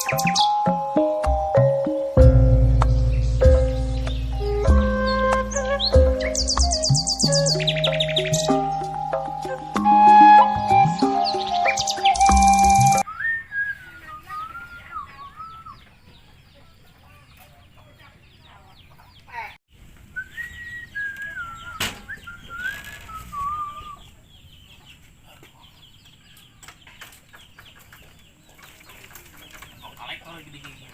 Oh, kolektor gede gini.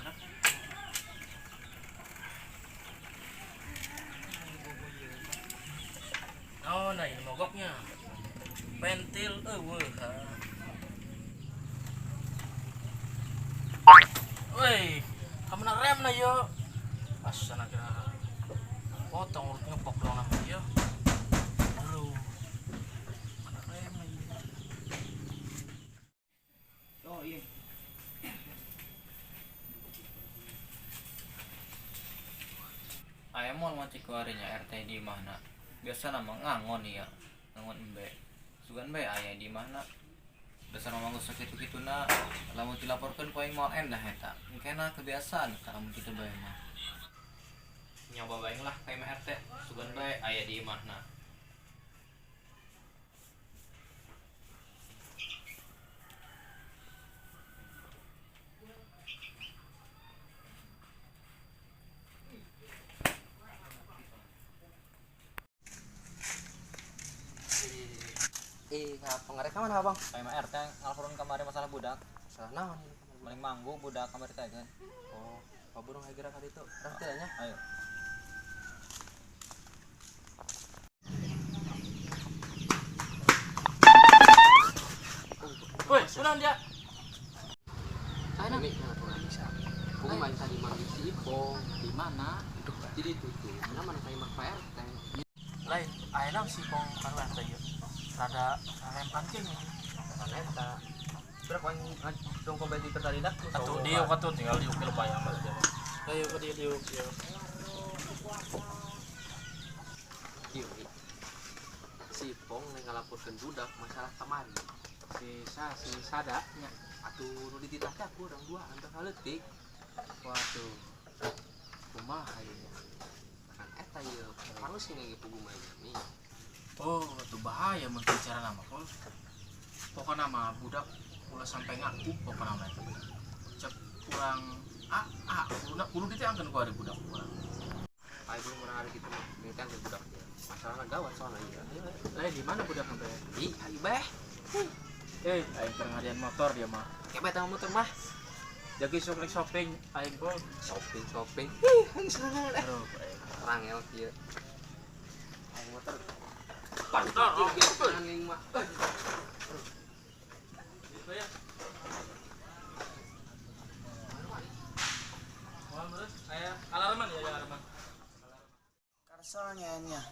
Oh, nah ini mogoknya. Pentil eueuh. Woi, kamu nak rem na yo. Asana kira. Potong urut ngepok dong nama yo. Aduh. Mana rem na yo. Oh iya. Aya moal maca kuarinya RT di mana? Biasa nama ngangon ya, ngangon embe. Sugan bae aya di mana? Dasar mah geus sakitu-kituna lamun dilaporkeun ku aing moal endah eta. Engkena kebiasaan eta lamun kitu bae mah. Nyoba bae lah ka imah RT, sugan bae aya di imahna. Eh, ngapa ngarek mana, Bang? Ka imah RT ngalaporkeun kamari masalah budak. Salah naon ini? Maling manggu budak kamari teh kan. Oh, paburung hayu gerak ka ditu. Rah teh nya. Ayo. Woi, sudah dia. Ini ngalaporan bisa. Aku main tadi manggil si Ipong. Di mana? Jadi itu mana mana ka imah Pak RT. Lain, ayeuna si pong kanu RT ieu. Rada rempan kieu. Kan eta. Berak aing dong ko di tadi dak. Atuh diuk atuh tinggal diuk ke bayang mah dia. Ayo ke dieu diuk dieu. Ieu. Si Ipong neng ngalaporkeun budak masalah kamari. Si sa si Sada nya atuh nu dititah teh aku urang dua antar haleutik. Waduh. Kumaha ieu nya? Kan eta ieu harus sih ge pugu mah nih. Oh, itu bahaya mun bicara nama kol. Pokokna mah budak ulah sampai ngaku pokokna mah eta. Cek kurang a a kudu kudu diteangkeun ku ari budak kurang. Ayo belum orang hari gitu mah, ini kan budak dia. Masalahnya gawat soalnya iya. Lain di mana budak sampai? Ih, ayo beh. Eh, aing keur ngadian motor dia mah. Kebet sama motor mah. Jadi sok rek shopping aing kol. Shopping, shopping. Ih, aing seneng eh. Aduh, aing. Rangel kieu. Aing motor. Pantar. Anjing mah. Aya alarman ya, alarman. Karsolnya nya.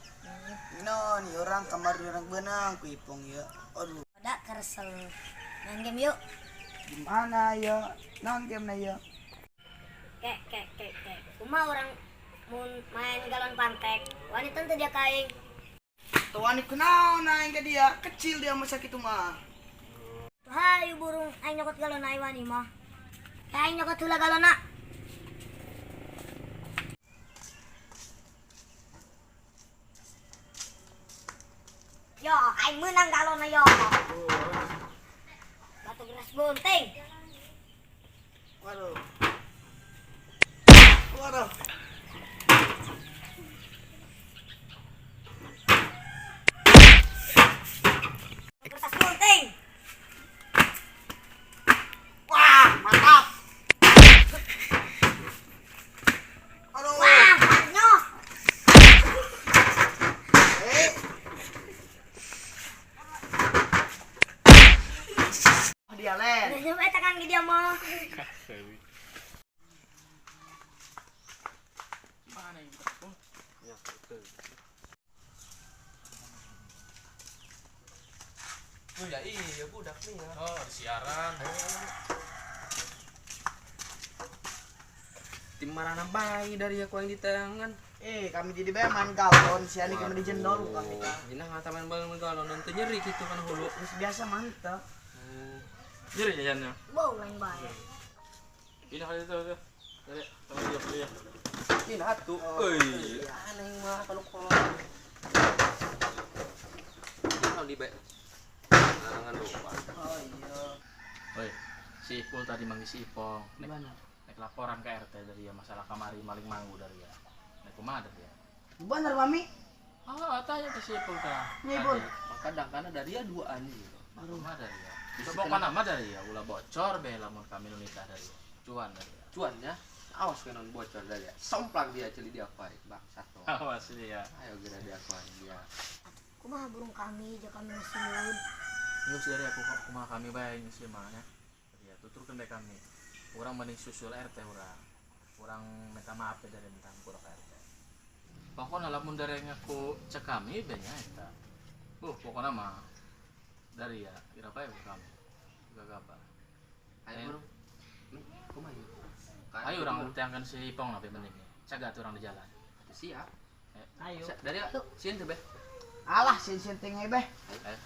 Non, orang kamar orang benang ku Ipong ya. Aduh, Udah keresel. Main game yuk. gimana ya? Non game na ya? Kek kek kek kek. Kuma orang mun main galon pantek. Wanita teu dia kaing. Tuan kunaon aing ke dia, kecil dia masa kitu mah. Hayu burung aing nyokot galon aing wani mah. Aing nyokot heula galonna. Yo, aing menang galonna yo. Batu geras bunting. Waduh. Waduh. Kertas gunting. Wah, mantap. Aduh. Wah, manyos. Eh. Dia len. Udah nyoba tekan ke dia mah. Mana ini budak kol? Ya, itu. Oh ya iya budak nih ya. Oh, ada siaran. Tim marana bayi dari aku yang di tangan. Eh, kami jadi bae main galon, si Ali kami dijendol kami tah. Jinah ngata main balon galon nanti nyeri gitu kan hulu. Terus biasa mantap. Nyeri jajannya. Wow, lain bae. Ini kali itu tuh. Dari sama dia. Ini atuh. Euy, aneh mah kalau kolot. Ini di bae. Ngarangan lupa. Oh iya. Oi, si Ipul tadi manggil si Ipong. Gimana? Nek laporan ke RT dari ya masalah kamari maling manggu dari ya. Nek kumaha dari ya. Bener mami. Oh, tanya ke si Ipul tah. Nya Ipul. Maka dangkana dari ya duaan ieu. Kumaha dari ya. Coba nama dari ya ulah bocor be lamun kami nu nikah dari ya. Cuan dari ya. Cuannya awas kenon bocor dari ya. Somplang dia celi dia apa bangsat tuh. Awas dia. Ayo geura dia akuan dia. Kumaha burung kami ja kami ngesiun. News dari aku kumaha kami bae geus mah nya. Ya tuturkeun bae kami. Urang mending susul RT urang. Urang minta maaf dari minta ampun ke RT. Pokoknya lamun dari ngaku cek kami be nya eta. Pokoknya mah dari ya kira bae kami. Gagabah. Ayo burung. Kumaha ieu? Ayo urang teangkeun si Ipong lah penting. Cagat urang di jalan. Siap. Ayo. Dari sieun teh be. Alah sieun-sieun teh beh. Ayo.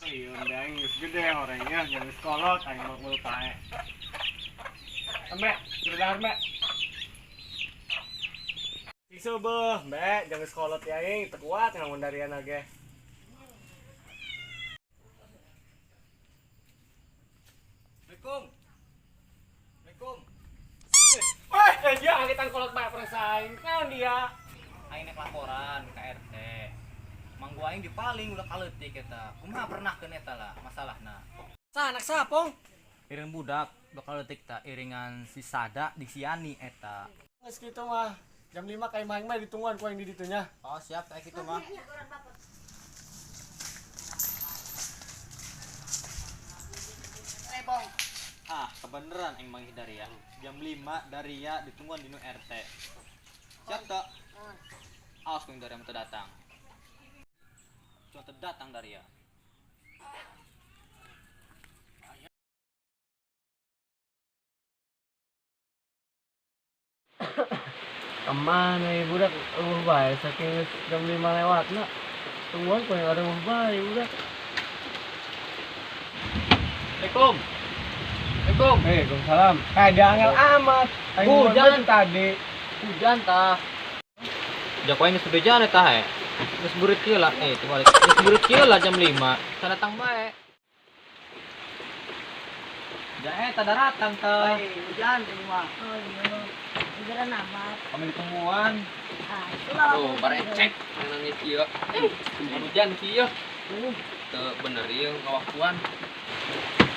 Iya, aing geus gede orangnya jangan sekolot aing mah mulut pae. Mbak, geura Mbak. Isu beuh, Mbak, jangan sekolot ya aing teu kuat ngangon darian ge. Assalamualaikum. Assalamualaikum. Dia angkitan kolot bae perasaan. Naon dia? Aing nek laporan ke RT. Manggu aing dipaling ulah kaleutik eta. Kumaha pernahkeun eta lah masalahna. Sa anak sa, Pong? Iring budak bakal leutik ta iringan si Sada di Siani eta. Geus kitu mah. Jam 5 ka imah aing mah ditungguan ku aing di ditu nya. Oh, siap kayak kitu mah. Pong. Ah, kebeneran aing manggih Daria. Jam 5 Daria ditungguan di nu RT. Siap tak? Awas kung Daria teu datang. Cuma teu datang Daria. Kemana ya budak? Bae saking jam 5 lewat na. Tungguan ku yang ada bae budak. Assalamualaikum. Assalamualaikum. Waalaikumsalam. Angel amat. Hujan tadi. Hujan tah. Jak aing geus bebejan eta he. Geus burit kieu lah, tibalik. Geus burit kieu lah jam 5. Tah datang bae. Ja eta daratang tah. Hujan di rumah. Oh iya. Hujan amat. Kami ditungguan. Ah, itulah. Aduh, barecek nangis kieu. Hujan kieu. Teu bener ieu ngawaktuan.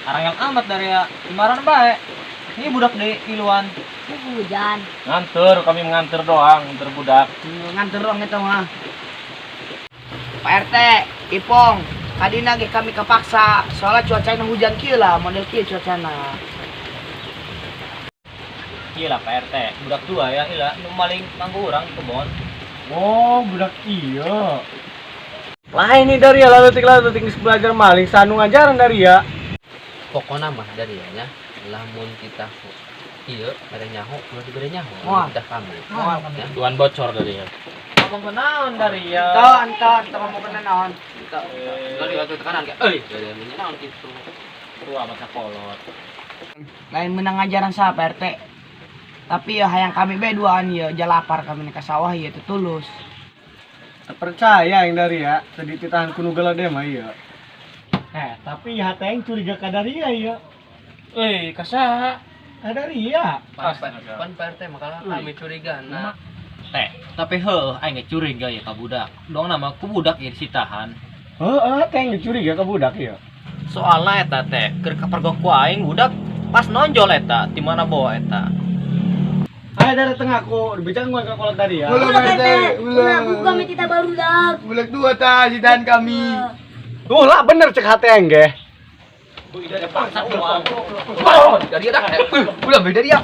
Arang yang amat dari ya, imaran bae. Ini budak di iluan. Hujan. Nganter, kami menganter doang, nganter budak. Nganter doang itu mah. Pak RT, Ipong, kadina ge kami kepaksa soalnya cuacanya hujan kieu lah, model kieu cuacana. Kieu lah Pak RT, budak dua ya, ila nu maling manggu urang di kebon. Oh, budak iya. Lain nih dari ya, lalu tinggi belajar maling, sanu ngajaran dari ya. Pokona mah dari ya nya, lamun kita ieu bere nyaho, ulah dibere nyaho. Udah kami. Moal kami. Tuan bocor dari ya. Ngomong kenaon dari ya. Ento, ento ngomong kenaon. Lalu waktu tekanan kayak, euy, dari naon kitu. Tua masa kolot. Lain menang ngajaran sa Pak RT. Tapi ya hayang kami be duaan ya, jalapar kami ke sawah ya itu tulus. Percaya yang dari ya, tadi titahan kuno gelade mah iya. Tapi ya hati yang curiga ka Daria iya. Euy, kasaha? Ka Daria. Pan Pak RT makalah kami curiga nah. Teh, tapi heuh aing ge curiga ya ka budak. Dong nama ku budak ieu disitahan. Heeh, teh yang curiga ka budak iya. Soalna eta teh keur kapergok ku aing budak pas nonjol eta, di mana bawa eta. Ayo dari tengah aku, bicara gue ke kolot tadi ya. Ulah Pak RT, ulah buka kami kita barudak. Budak dua ta jidan kami. Tuh lah bener cek hati yang ge. Dari dia dah. Ulah beda dia.